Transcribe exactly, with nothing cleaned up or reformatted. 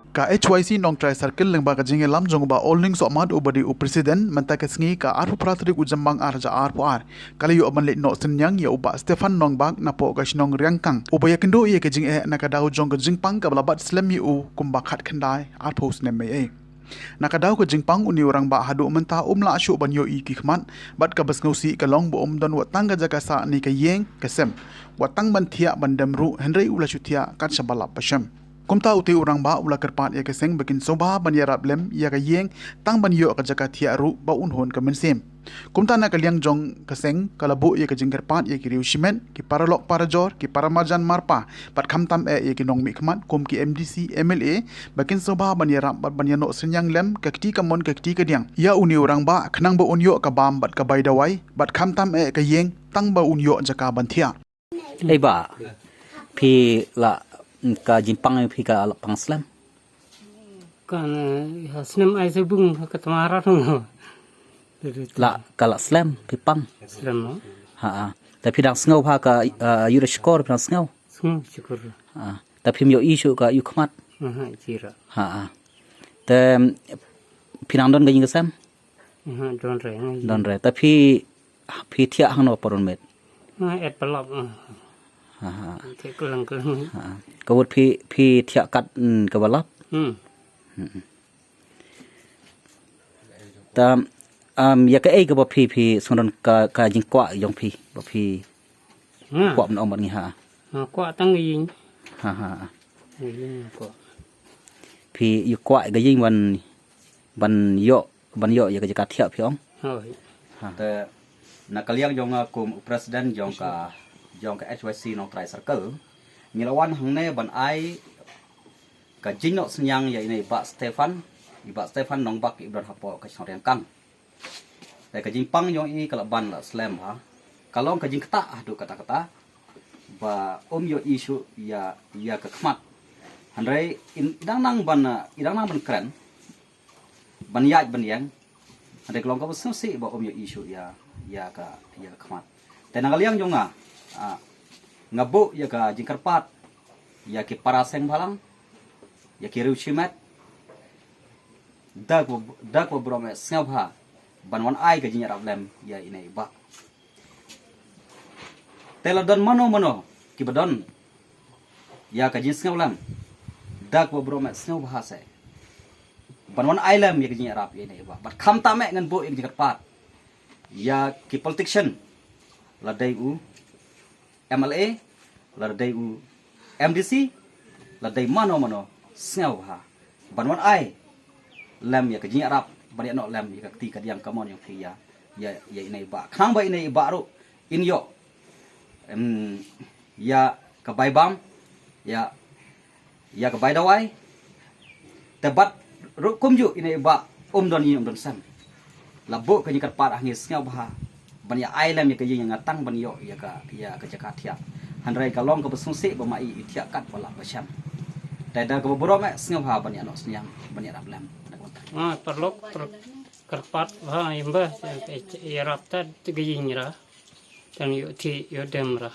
Ka H Y C Nongtrai Circle lyngba ka jingïalam jong u Bah Olning Sohmat uba dei u President, mynta ka sngi ka arphew phra tarik u Jymmang ar hajar arphew ar, ka la ïoh ban leit noh synñiang ïa u Bah Stephan Nongbak napoh ka shnong Riangkang, uba ïakynduh ïa ka jingeh na ka daw jong ka jingpang kaba la bat slem ïa u kumba khatkhyndai arphew snem ei ei. Na ka daw ka jingpang, une u rangbah haduh mynta um lah shuh ban ïohi ki khmat, bad kaba sngewsih ka long ba um don wat tang ka jaka sah ne ka ïing ka sem, wat tang ban thiah ban dem ruh, hynrei u la shu thiah kat shaba lap ba shem. Kumta ute u rangbah u la kyrpad ïa ka seng ba kin sngewbha ban ïarap lem ïa ka ïing, tang ban ïoh ka jaka thiah ruh ba un hun ka mynsiem. Kumta na ka liang jong ka seng ka la buh ïa ka jingkyrpad ïa ki riew shimet, ki paralok parajor, ki paramarjan marpa, bad khamtam eh ïa ki nongmihkhmat kum ki M D C, M L A, ba kin sngewbha ban ïarap bad ban ïanoh synñiang lem ka kti kamon ka kti kadiang ïa une u rangbah, khnang ba un ïoh ka bam bad ka bai dawai, bad khamtam eh ka ïing, tang ba un ïoh jaka ban thiah. Ei bah, phi la, ka jingpang phi ka la pang slem? Kan, eh, ha snem ai sa bung ka tmara thong. La, ka la slem phi pang? Slem, no? Ha, ha. Te phi dang sngew bha ka, eh, ïuh da shkor phi dang sngew? Sngew shkor. Ha. Te phim ïohi shuh ka ïuh khmat? Ha, ha, chira. Ha, ha. Te phi dang don ka ïing ka sem? Ha, don re, ha. Don re. Te phi, phi thiah hangno paron met? Ha, et palap, ha. Ha, ha. Thiah klang klang. Ha. Ka wut phi, phi thiah kat, mm, kaba lap? Hmm. Hmm. Ta, um, ïa kaei kaba phi, phi sngewdon ka, ka jingkwah jong phi, ba phi kwah ban ong bad ngi ha? Ha, kwah tang ka ïing. Ha, ha. Ïing kwah. Phi ïa kwah ka ïing ban, ban ïoh, ban ïoh ïa ka jaka thiah phi ong? Hooid. Ha. Te na ka liang jong nga kum u president jong ka, jong ka H Y C Nongtrai Circle, ngi la wan hangne ban ai ka jingnoh synñiang ïa ine i Bah Stephan, i Bah Stephan Nongbak iba don hapoh ka shnong Riangkang. Te ka jingpang jong i ka la ban la slem bha. Ka long ka jingktah haduh katta katta ba um ïohi shuh ïa, ïa ka khmat. Hynrei i dang nang ban, i dang nang ban kren, ban ïaid ban ïeng. Hynrei ka long kaba sngewsih ba um ïohi shuh ïa, ïa ka, ïa ka khmat. Te na ka liang jong nga, ah, nga buh ïa ka jingkyrpad ïa ki para seng bhalang, ïa ki riew shimet, da kaba, da kaba burom eh sngewbha ban wan ai ka jingïarap lem ïa ine i Bah. Te la don mano mano kiba don ïa ka jingsngewlem, da kaba burom eh sngewbha seh ban wan ai lem ïa ka jingïarap ïa ine i Bah. Bad khamtam eh ngan buh ïa ka jingkyrpad ïa ki politician, la dei u M L A, la dei u M D C, la dei mano mano, sngewbha ban wan ai lem ïa ka jingïarap, ban ïanoh lem ïa ka kti kadiang kamon jong phi ïa, ïa, ïa ine i Bah. Khnang ba ine i Bah ruh in ïoh, em, ïa ka bai bam, ïa, ïa ka bai dawai. Te bad ruh kumjuh ine i Bah um don ïing um don sem. La buh ka jingkyrpad ha ngi sngewbha ban ïa ai lem ïa ka ïing ïa nga tang ban ïoh ïa ka, ïa ka jaka thiah. Hynrei ka long kaba sngewsih ba ma i i thiah kat ba lap ba shem. Te da kaba burom eh sngewbha ban ïanoh synñiang ban ïarap lem. Ah, paralok, par-, kyrpad bha ïa ba ïarap ta ka ïing ra. Tang ïoh thiah ïoh dem ra.